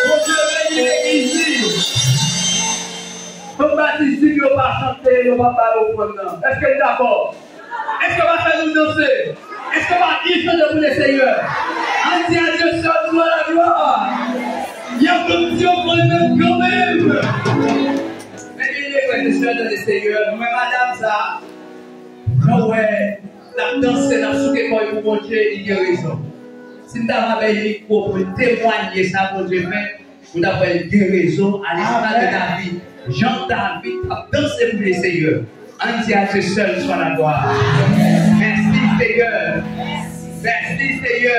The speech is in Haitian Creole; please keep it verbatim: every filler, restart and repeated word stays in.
Bondye beni legliz li. Fanm batis di ke yo pa chante, yo pa bay ofrann nan. Èske n dakò? Èske pa fè nou danse? Èske pa byen chante pou Lesenyè? Ann di a Dye sèl swa laglwa. Y ap konn di ofrann nan kanmenm. Men byen, frè e sè nan Lesenyè, mwen, madanm sa, jan w wè, l ap danse, l ap souke kò l pou Bondye, li gen rezon. Si m ta va bay mikwo pou l temwaye sa Bondye fè, ou t ap wè l gen rezon, à l'instar de David. Jan David t ap danse pou Lesenyè. Ann di a Dye sèl swa laglwa. Mèsi, Senyè. Mèsi, Senyè.